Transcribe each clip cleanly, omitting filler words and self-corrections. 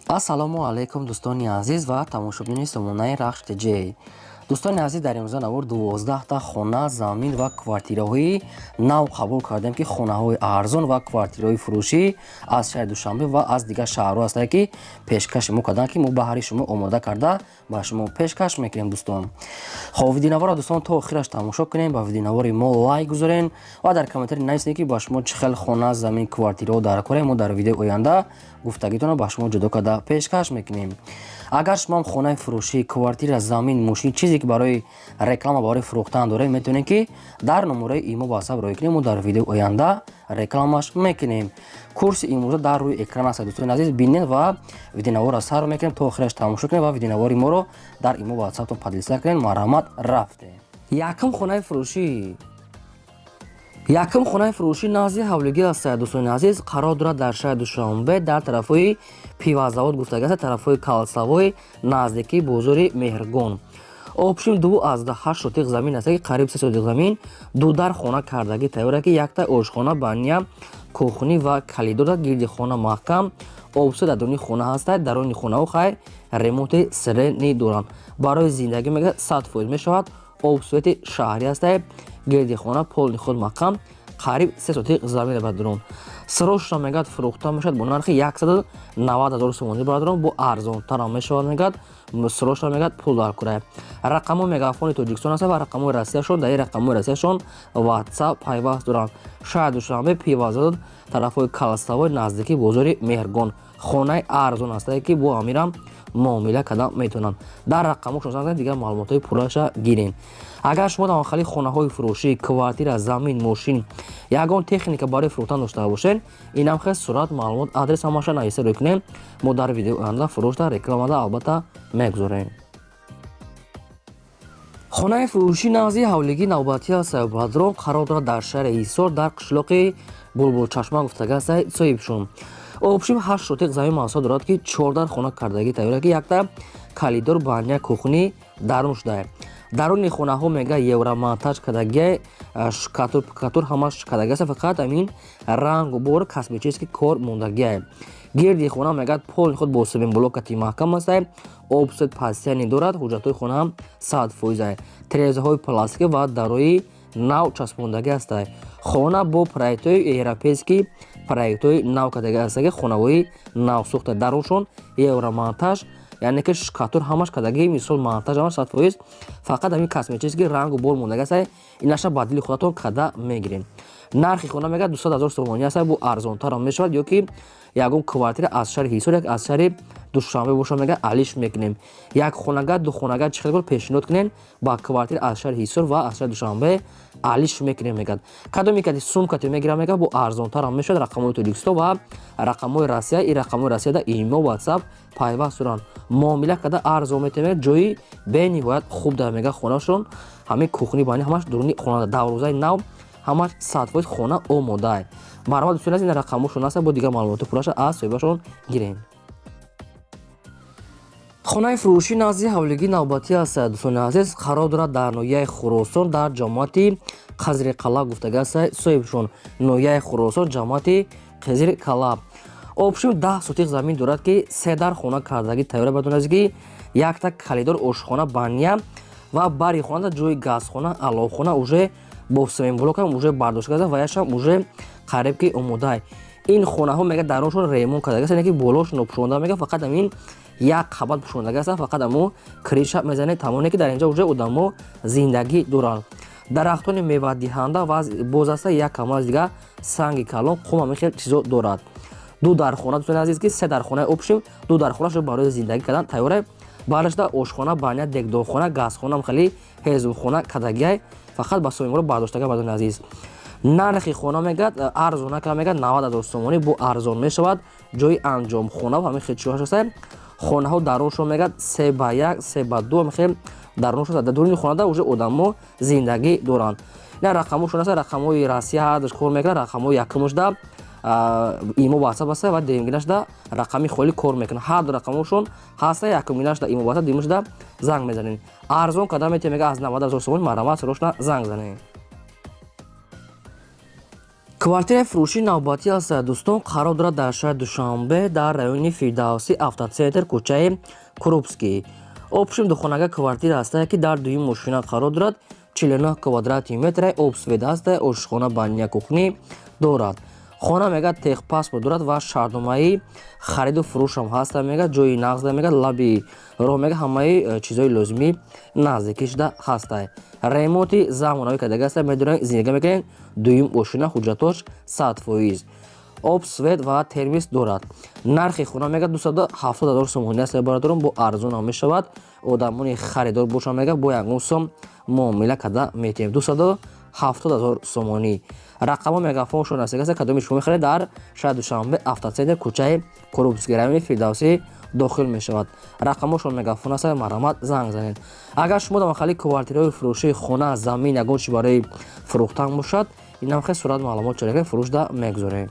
Ассалому алайкум, дӯстони азиз ва тамошобинони сомонаи Рахш ТЖ. Дӯстони азиз, дар имрӯза навор 12та хона, замин ва квартираҳои нав қабул кардем, ки хонаҳои арзон ва квартираҳои фурӯшӣ аз шаҳри Душанбе ва аз дигар шаҳрҳо ҳастанд, ки пешкаши мо карданд, ки мо баҳри шумо омода карда ба шумо пешкаш мекунем. Дӯстон, хоб, видеонаворро, дӯстон, то охираш тамошо кунем, ба видеонавори мо лайк гузорен ва дар комментарий нависед, ки ба шумо чӣ хел хона, замин, квартираҳо дар корем. Мо дар видеои оянда гуфтагитонро ба шумо ҷудо карда пешкаш мекунем. Агар шумоам хонаи фурӯшӣ, квартира, замин, мошин, чизе ки барои реклама, барои фурӯхтан доред, метавонед, ки дар номерои имо, ватсап роҳӣ кунем, мо дар видеои оянда рекламаш мекунем. Курси имрӯза дар рӯи экран аст, дӯстони азиз, бинед ва видеонаворро сар мекунем, то охираш тамошо кунем ва видеонавори моро дар имо, ватсаптон поделиться кунед. Марҳамат, рафтем. Якум хонаи фурӯшӣ назди ҳавлигӣ аст, дӯстони азиз, қарор дорад дар шаҳри Душанбе, дар тарафҳои Пивозавод гуфтагӣ аст, тарафҳои Кольцевой, наздикии бозори Меҳргон. Общем, 2,8 сотиқ замин аст, ки қариб 3 сотиқ замин, ду дар хона кардагӣ тайёр, ки якта ошхона, баня, кухня ва калидор, гирди хона маҳкам, обсо дар даруни хона ҳастад. Даруни хонаҳо хайр ремонти средний доранд. Барои зиндагӣ, мега, 100% мешавад. Обсвети шаҳрӣ ҳастад, гирди хона полный худ маҳкам, қариб 3 сотиқ замин. Бародарон, срочно, мегӯяд, фурӯхта мешавад бо нархи 190 000 сомонӣ. Бародарон, бо арзонтарам мешавад, мегӯяд, срочно, мегӯяд, пул дар кора. Рақамҳои мегафони Тоҷикистон аст ва рақамҳои Россияшон. Дар ин рақамҳои Россияшон ватсап пайваст доранд. Шаҳри Душанбе, Пивозавод, тарафҳои Кольцевой, наздикии бозори Меҳргон. Хонаи арзон ҳастае, ки бо амирам муомила карда метавонанд. Дар рақамҳошон занг, дигар маълумотҳои пурраша гирен. Агар шумо дар хали хонаҳои фурӯшӣ, квартира, замин, мошин, ягон техника барои фурӯхтан дошта бошед, инам хел сурат, маълумот, адрес, ҳамаша нависа рӯй кунем. Мо дар видеои оянда фурӯшда, рекламада албатта мегузорем. Хонаи фурӯшӣ назди ҳавлигӣ навбатӣ аст, бародарон, қарор дорад дар шаҳри Ҳисор, дар қишлоқи Булбулчашма гуфтага аст, соҳибшон. Общем, 8 сотиқ замин масоҳат дорад, ки чордар хона кардагӣ тайёр, ки якта калидор, баня, кухня дарун шуда. Даруни хонаҳо, мега, евромонтаж кардагия, штукатур ҳамаш кардагиаст, фақат ҳамин рангу бор, косметический кор мондагия. Гирди хона, мегӯяд, полный худ бо семенблокати маҳкам аст, обсет постоянный дорад, ҳуҷҷатҳои хона 100%, тирезаҳои пластикӣ ва дарои нав часпондагӣ аст. Хона бо проектҳои европейский, проектҳои нав кардагӣ аст, ки хонаҳои навсохта, даруншон евромонтаж, яъне ки штукатур ҳамаш кардагӣ, мисол, монтаж ҳамаш 100%, фақат ҳамин косметический рангу бор мондагӣ аст. Инаша ба дили худатон карда мегирем. Нархи хона, мегӯяд, 200 000 сомонӣ аст, бо арзонтарам мешавад. Ё ки ягон квартира аз шаҳри Ҳисор, як аз шаҳри Душанбе боша, мега, алиш мекунем. Як хонага, ду хонага, чӣ хел пешниҳод кунем, ба квартира аз шаҳри Ҳисор ва аз шаҳри Душанбе алиш мекунем. Мегӯяд, кадоме кати сумкате мегирам, мега, бо арзонтарам мешавад. Рақамҳои Тоҷикистон ва рақамҳои Россия, ин рақамҳои Россияда имо, ватсап пайваст доранд. Муомила карда арзон метавонед. Ҷои бениҳоят хуб дар, мега, хонашон ҳамин кухня, баня ҳамаш дуруни хона, дарвозаи нав, ҳамаш 100% хона омодаа. Марҳамат, дӯстони азиз, ин рақамҳошон аст, бо дигар маълумоти пурраша аз соҳибашон гирем. Хонаи фурӯшӣ назди ҳавлигӣ навбатӣ аст, дӯстони азиз, қарор дорад дар ноҳияи Хуросон, дар ҷамоати Қазриқала гуфтага аст, соҳибшон. Ноҳияи Хуросон, ҷамоати Қизирқала. Общем, 10 сотиқ замин дорад, ки се дар хона кардагӣ тайёра, бадон ки якта калидор, ошхона, баня ва бари хона ҷои газхона, аловхона уже бо семенблокам уже бардошта ва яшам уже қариб ки омодаи. Ин хонаҳо, мега, даруншон ремонт кардагиаст, яъне ки болошон пӯшонда, мега, фақат ҳамин як қабат пӯшондагиаст, фақат амо крыша мезанед, тамоне, ки дар инҷа уже одамо зиндагӣ доранд. Дарахтони мевадиҳанда ва боз аста, як камаз дига санги калон, қум, ҳамин хел чизо дорад. Ду дархона, дӯстони азиз, ки се дархонаи, общем, ду дархона шуд, барои зиндагӣ кардан тайёре. Баъдашда ошхона, баня, дегдонхона, газхона, хеле ҳезумхона кардагиай, фақат ба соимро бардоштага. Бадони азиз, нархи хона, мегӯяд, арзона ка, мегӯяд, 90 000 сомонӣ, бо арзон мешавад. Ҷои анҷомхона ҳамин хел чизҳо ҳаста. Хонаҳо даруншон, мегӯяд, 3 ба 1, 3 ба 2, ҳамин хел даруншон. Дар дуруни хонада уже одамо зиндагӣ доранд. Ина рақамҳошон аст. Рақамҳои Россия ҳардаш кор мекунад. Рақамҳои якумашда имо, ватсап аста ва дуюмгинашда рақами холӣ кор мекунад. Ҳар ду рақамҳошон ҳаста: якумгинашда имо, ватсап, дуюмашда занг мезанед. Арзон карда метавонед, мега, аз 90 000 сомонӣ. Марҳамат, срочно занг занед. Квартираи фурӯшии навбатӣ аст, дӯстон, қарор дорад дар шаҳри Душанбе, дар райони Фирдавсӣ, Автоцентр, кӯчаи Крупский. Общем, духонага квартира ҳастае, ки дар дуюм ошёна қарор дорад, 49 квадрати метра, об, свет ҳастае, ошхона, баня, кухня дорад. Хона, мегӯяд, техпаспорт дорад ва шартномаи хариду фурӯшам ҳаста, мегӯяд, ҷои нағзда, мегӯяд, лаби роҳ, мегӯяд, ҳамаи чизҳои лозимӣ наздикӣ шуда ҳастай. Ремонти замонавӣ кардага аста, медонем, зиндагӣ мекунем, дуюм ошёна, ҳуҷҷатош 100%, об, свет ва термис дорад. Нархи хона, мегӯяд, 270 000 сомонӣ аст, бародарон, бо арзонам мешавад. Одамони харидор бошанд, мегӯяд, бо ягон сом муомила карда метавонем. 270 000 сомонӣ. Рақамҳо мегафоншон аст. Кадоми шумо мехаред, дар шаҳри Душанбе, Автоцентр, кӯчаи Крупский, райони Фирдавсӣ дохил мешавад. Рақамҳошон мегафон аст, марҳамат, занг занед. Агар шумо дар махалли квартираҳои фурӯшии хона, замин, ягон чи барои фурӯхтан бошад, инам хел сурат маълумот чоряка фурӯшда мегузорем.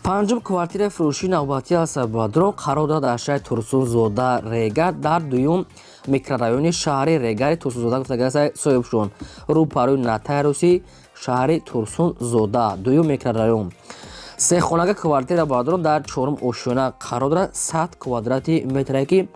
Панҷум квартираи фурӯшии навбатӣ аст, бародарон, қарор дорад дар шаҳри Турсунзода, Регар, дар дуюм микрорайони шаҳри Регари Турсунзода гуфтагааст соҳибшон, рӯпарӯи нотариуси шаҳри Турсунзода, дуюм микрорайон. Сехонага квартира, бародарон, дар чорум ошёна қарор дорад, 100 квадрати метре, ки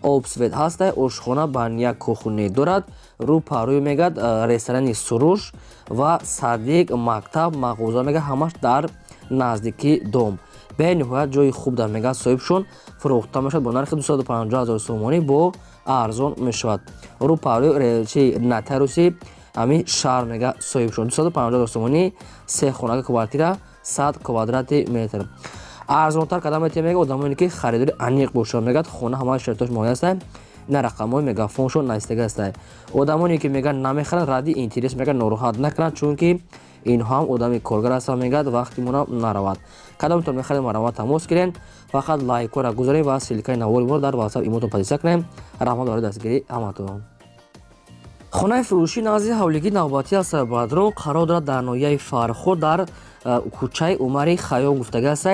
об, свет ҳаста, ошхона, баня, кухня дорад. Рӯпарӯи, мегӯяд, ресторани Суруш ва садик, мактаб, мағоза, мегӯяд, ҳамаш дар наздикии дом. Бениҳоят ҷои хуб дар, мегӯяд соҳибшон. Фурӯхта мешавад бо нархи 250 ҳазор сомонӣ, бо арзон мешавад. Рӯпарӯи чи нотариуси ҳамин шаҳр, мега соҳибшон, 250 ҳазор сомонӣ, се хонага квартира, 100 квадрати метр. Арзонтар карда метавонем, мега, одамоне ки харидори аниқ бошанд. Мегӯяд, хона ҳамаи шароитош муҳайё аст, на рақамҳои мегафоншон наистага ҳастанд. Одамоне ки, мегӯяд, намехаранд, ради интерес, мегӯяд, нороҳат накунанд, чунки инҳо ҳам одами коргар ҳастанд, мегӯяд, вақти монам наравад. Кадомтон мехаред, марҳамат, тамос гирен. Фақат лайкҳоро гузорем ва ссылкаи навори моро дар ватсап, имотон поделиться кунем. Раҳмат барои дастгирии ҳаматон. Хонаи фурӯшӣ назди ҳавлигии навбатӣ аст, бародарон, қарор дорад дар ноҳияи Фархор, дар кӯчаи Умари Хайём гуфтага аст.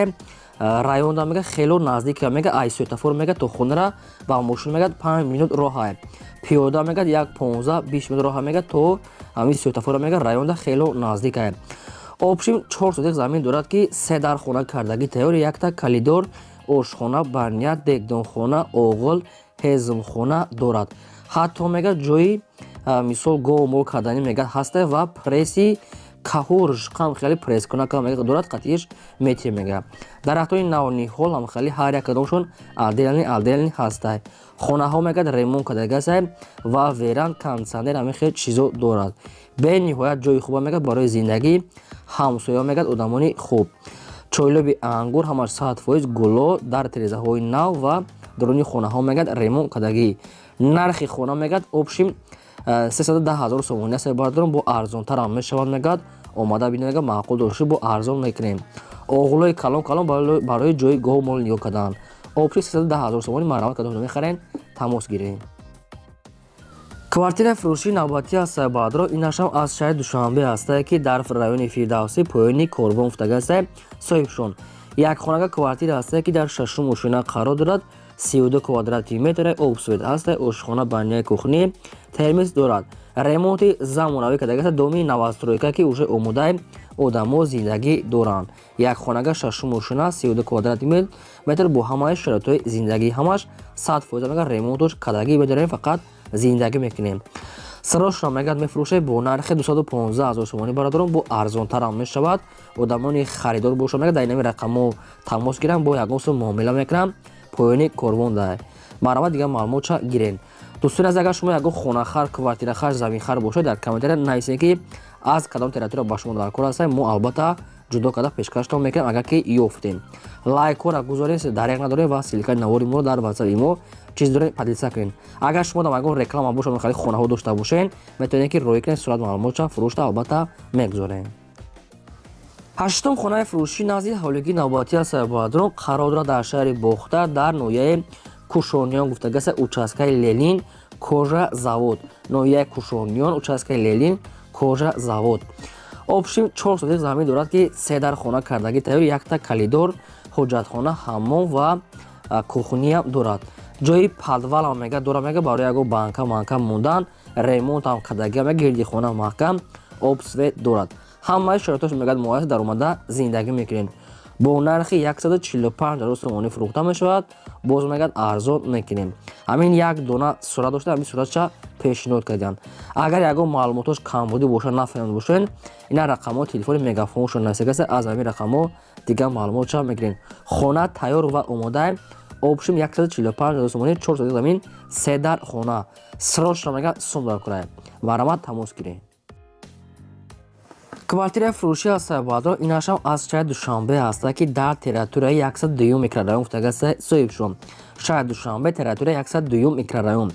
Районда, мега, хело наздик, мега, ай светофор, мега, то хонара ба мошин, мега, 5 минут роҳа, пиёда, мега, як 15-20 минут роҳа, мега, то ҳамин светофора, мега, районда хело наздик. Общем, 4 сотих замин дорад, ки се дар хона кардагӣ тайёр, якта коридор, ошхона, баня, дегдонхона, оғил, ҳезумхона дорад. Ҳатто, мега, ҷои мисол гову мол кардани, мега, ҳаста ва пресси каҳур қам хеле пресс-кунака, мега, дорад, қатиш метир, мега. Дарахтони навниҳол ҳам хеле ҳар як кадомшон отдельный отдельный ҳастай. Хонаҳо, мегӯяд, ремонт кардагиастай ва веранд, кондитсионер, ҳамин хел чизо дорад. Бениҳоят ҷои хуба, мегӯяд, барои зиндагӣ. Ҳамсоя, мегӯяд, одамони хуб. Чойлоби ангур ҳамаш 100%, гуло дар терезаҳои нав ва дуруни хонаҳо, мегӯяд, ремонт кардагӣ. Нархи хона, мегӯяд, общем, 310 000 сомонӣ аст, бародарон, бо арзонтарам мешавад, мегӯяд, омада бинед, мегӯяд, маъқул дошти, бо арзон мекунем. Оғлои калон калон барои ҷои гову мол нигоҳ кардан. Общем, 310 000 сомонӣ. Марҳамат, кадом мехарен, тамос гирем. Квартираи фурӯшии навбатӣ аст, бародарон, инашам аз шаҳри Душанбе ҳастае, ки дар райони Фирдавсӣ, поёни Корвон гуфтага ҳастае соҳибшон. Якхонага квартира ҳастае, ки дар шашум ошёна қарор дорад, 32 квадрати метр, об, свет ҳастае, ошхона, баняи, кухня, термис дорад. Ремонти замонавӣ кардагаста, доми новостройка, ки уже омодаи, одамо зиндагӣ доранд. Якхонага, шашум ошёна, 32 квадрати метр, бо ҳамаи шароитҳои зиндагӣ, ҳамаш 100%, мегӯяд, ремонтош кардагӣ, медорем, фақат зиндагӣ мекунем. Сирошро, мегӯяд, мефурӯшед бо нархи 215 ҳазор сомонӣ, бародарон, бо арзонтарам мешавад. Одамони харидор бошад, мегӯяд, дар инами рақамҳо тамос гиранд, бо ягон сум муомила мекунам. Поёни Корвон дай. Марҳамат, дигар маълумотша гирен. Дӯстони азиз, агар шумо ягон хонахар, квартирахар, заминхар бошед, дар комментария нависед, ки аз кадом территория ба шумо дар кор ҳастед. Мо албатта ҷудо карда пешкаштон мекунем, агар ки ёфтем. Лайкҳоро гузоред, дареғ надорем, ва ссылкаи навори моро дар ватсапи мо чиз дорем, поделиться кунед. Агар шумо дар ягон реклама бошад, хеле хонаҳо дошта бошед, метавонед ки роӣ кунед сурат маълумотша, фурӯшта албатта мегузорем. Ҳаштум хонаи фурӯшӣ назди ҳавлигии навбатӣ аст, бародарон, қарор дорад дар шаҳри Бохтар, дар ноҳияи Кушониён гуфтагаста, участкаи Ленин, кожзавод. Ноҳияи Кушониён, участкаи Ленин, кожзавод. Общем, 4 сотих замин дорад, ки се дар хона кардагӣ тайёр, якта коридор, ҳоҷатхона, ҳаммом ва кухня дорад. Ҷои подвалам, мега, дорад, мега, барои ягон банка манка мондан. Ремонтам кардагӣ, мега, гирди хона маҳкам, об, свет дорад. Ҳамаи шароитош, мегӯяд, муайяс, дар омада зиндагӣ мекунед. Бо нархи 145 ҳазор сомонӣ фурӯхта мешавад. Боз, мегӯяд, арзон мекунем. Ҳамин як дона сурат дошта, ҳамин суратша пешниҳод карданд. Агар ягон маълумотош камбудӣ бошад, нафаҳмида бошед, ина рақамҳои телефони мегафоншон нависагааст. Аз ҳамин рақамҳо дигар маълумотша мегирем. Хона тайёр ва омода. Общем, 145 ҳазор сомонӣ, 4 сотик замин, се дар хона. Срочно, мегӯяд, сум дар кунай. Марҳамат, тамос гиред. Квартираи фурӯшӣ аз Сайбаҳдор, инашам аз шаҳри Душанбе ҳаста, ки дар территорияи 102-юм микрорайон гуфтагааст соҳибшон. Шаҳри Душанбе, территорияи 102-юм микрорайон,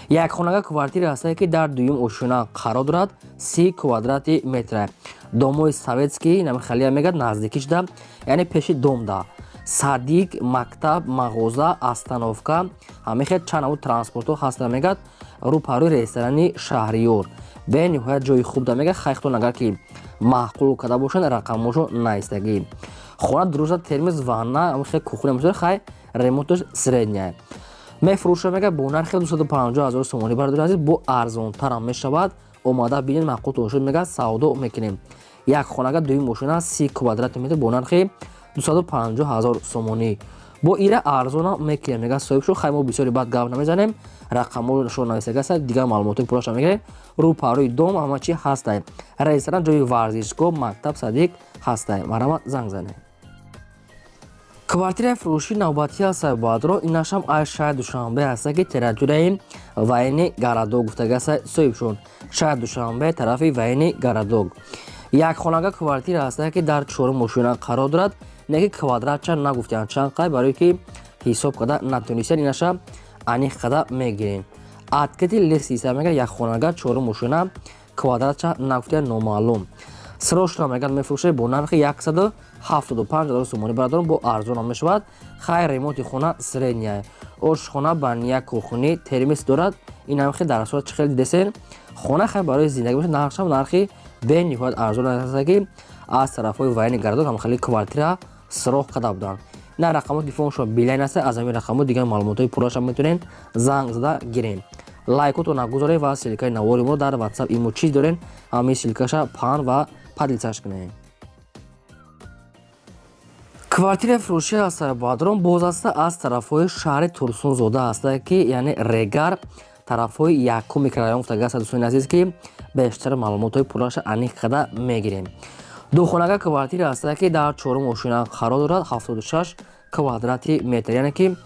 якхонага квартира ҳастае, ки дар дуюм ошёна қарор дорад, 30 квадрати метра. Домои советский намихалия, мегӯяд, наздикӣ шуда, яъне пеши домда садик, мактаб, мағоза, остановка, ҳамин чанд намуд транспортҳо ҳаста. Мегӯяд, рӯпарӯи ресторани Шаҳриёр, бениҳоят ҷои хуб да. Мегӯяд, хайхтон, агар ки маъқул карда бошанд, рақамҳошо наистагӣ. Хона дурӯза, термиз, ванна, хел кухня мешавад. Хай, ремонташ средняя. Мефурӯша, мегӯяд, бо нархи 250 ҳазор сомонӣ. Бародари азиз, бо арзонтарам мешавад. Омада бинед, маъқултон шуд, мегӯяд, савдо мекунем. Як хонага, дуюм ошёна, 30 квадрати метр, бо нархи 250 ҳазор сомонӣ. Бо ира арзонам мекунем, мегӯяд соҳибшо. Хай, мо бисёри баъд гап намезанем, рақамҳошо нависагаста, дигар маълумотои пурраша мегирем. Рӯпарӯи дом ҳама чи ҳастай: ресторан, ҷои варзишгоҳ, мактаб, садик ҳастай. Марҳамат, занг занед. Квартираи фурӯшии навбатӣ аз Сайбаҳдро, инашам аз шаҳри Душанбе ҳаста, ки территорияи Военный городок гуфтагаста соҳибшон. Шаҳри Душанбе, тарафи Военный городок, як хонага квартира ҳаста, ки дар чорум ошёна қарор дорад. Не ки квадратча нагуфтианд чанд қай, барое ки ҳисоб карда натонистанд. Инаша аниқ карда мегирем. Открытый лестница, мегӯяд, як хонага, чорум ошёна, квадратча нагуфтианд, номаълум. Срочно, мегӯяд, мефурӯшед бо нархи 175 ҳазор сомонӣ. Бародарон, бо арзонам мешавад. Хай, ремонти хона средняя, ошхона, баня, кухни, термис дорад. Ин ҳам хел дар сурат чӣ хел дидесен. Хона хай барои зиндагӣ бошад, нархшам нархи бениҳоят арзон аст, ки аз тарафҳои Военный городок ҳам хеле квартира сироғ карда буданд. На рақамҳо телефоншо билайн аст. Аз ҳамин рақамҳо дигар маълумотҳои пурраша метавонед занг зада гирем. Лайкотро нагузоред ва ссылкаи навори мо дар WhatsApp, имо чиз дорем, ҳамин ссылкаша паҳн ва поделиться кунед. Квартираи фурӯшӣ аз Сайбаҳдрон боз аста, аз тарафҳои шаҳри Турсунзода ҳаста, ки яъне Регар, тарафҳои якум микрорайон гуфтага аст. Дӯстони азиз, ки бештар маълумотҳои пурраша аниқ карда мегирем. Духонага квартира ҳаста, ки дар чорум ошёна қарор дорад, 76 квадрати метр, яъне ки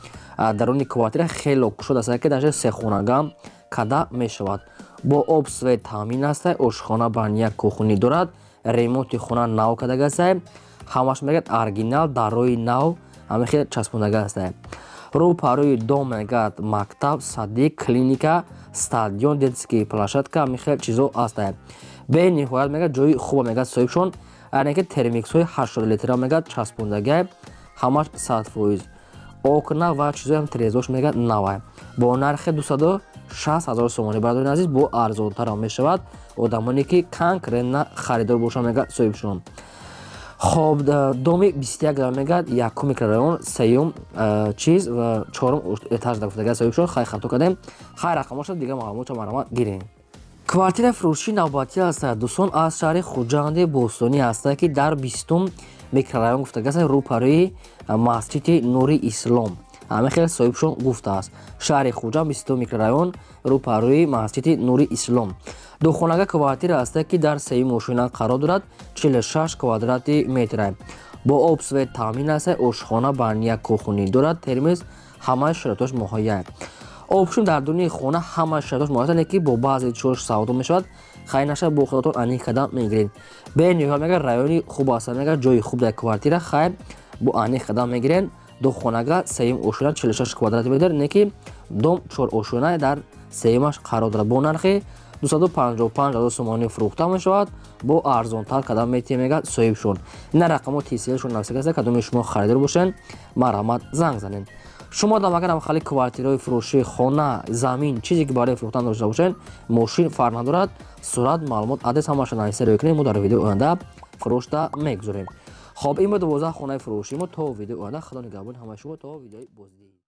даруни квартира хело кушод аст, ки дар сехонага када мешавад. Бо об, свет таъмин аста, ошхона, баня, кухни дорад. Ремонти хона нав кардагааста, ҳамаш, мегӯяд, оригинал, дарои нав ҳама хел часпондага аста. Рӯ парӯи дом, мегӯяд, мактаб, садик, клиника, стадион, детский площадка, ҳамин хел чизо аста. Бениҳоят, мегӯяд, ҷои хуба, мегӯяд соҳибшон, яъне ки термиксҳои 80 литра, мегӯяд, часпондага, ҳамаш 100%. Окна ва чизоям, тирезош, мегӯяд, навай. Бо нархи 260 ҳазор сомонӣ. Бародарони азиз, бо арзонтарам мешавад, одамоне ки конкретно харидор бошанд, мегӯяд соҳибшон. Хоб, доми 21, мегӯяд, якум микрорайон, сеюм чиз ва чорум этаж гуфтага соҳибшон. Хай, хато кардем. Хай, рақамоша, дигар маълумотша марҳамат гирем. Квартираи фурӯшии навбатӣ аст, дӯстон, аз шаҳри Хуҷанди бостонӣ ҳаста, ки дар 20-ум микрорайон гуфтагааст, рӯпарӯи масҷиди Нури Ислом. Ҳамин хел соҳибшон гуфтааст: шаҳри Хуҷанд, 20-ум микрорайон, рӯпарӯи масҷиди Нури Ислом. Духонага квартира ҳаста, ки дар сеюм ошёна қарор дорад, 46 квадрати метра. Бо об, свет таъмин аст, ошхона, баня, кухни дорад, термиз, ҳамаи шароитош муҳайя. Общем, дар дуни хона ҳамаи шароитош муҳайя, не ки бо баъзе чиҳош савдо мешавад. Хай, наша бо худатон аниқ карда мегиред. Бениҳоят, мегӯяд, райони хуб аст, мегӯяд, ҷои хуб дар квартира. Хай, бо аниқ карда мегиред. Духонага, сеюм ошёна, 46 квадрати метр, не ки дом чор ошёна, дар сеюмаш қарор дорад. Бо нархи 255 ҳазор сомонӣ фурӯхта мешавад. Бо арзонтар карда метиҳем, мегӯяд соҳибшон. Ина рақамҳо тиселшон нависагаста. Кадоме шумо харидор бошед, марҳамат, занг занед. Шумо дам агар хали квартираҳои фурӯшӣ, хона, замин, чизе ки барои фурӯхтан дошта бошед, мошин, фарқ надорад, сурат, маълумот, адрес, ҳамаша нависа рӯй кунед, мо дар видеои оянда фурӯшта мегузорем. Хоб, ин бо 12 хонаи фурӯшӣ мо. То видеои оянда, худо нигаҳбони ҳамаи шумо, то видеои боздид.